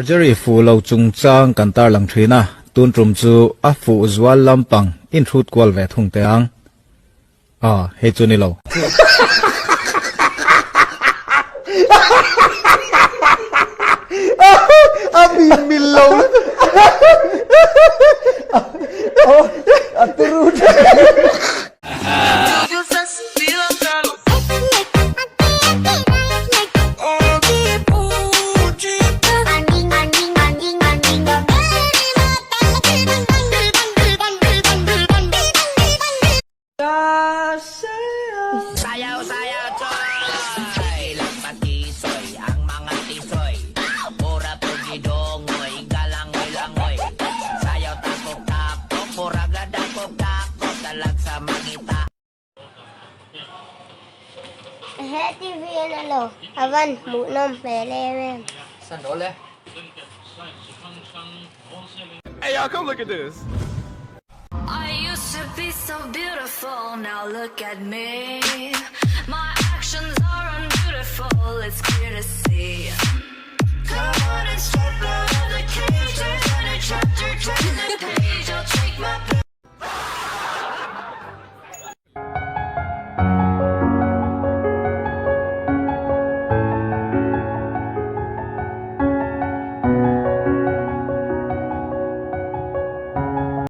Surgery fuh lo chungchang kan tarlang thin a, tun tum chu a fuh zual lampang inhrut kual ve thung teh ang. Ah, hei chu ni lo. A min mil lo a turu Sayaw sayaw choy Lang patisoy ang mga tisoy Mura pugi dongoy galangoy langoy Sayaw tapok tapok mura gadakok dakok Dalag sa mangita He TV en a lo, a van hmuhnawm hmel em em. San rawh le. Hey y'all come look at this. I used to be so beautiful, now look at me. My actions are unbeautiful, it's clear to see. Come on and step out of the cage, turn a chapter, turn the page.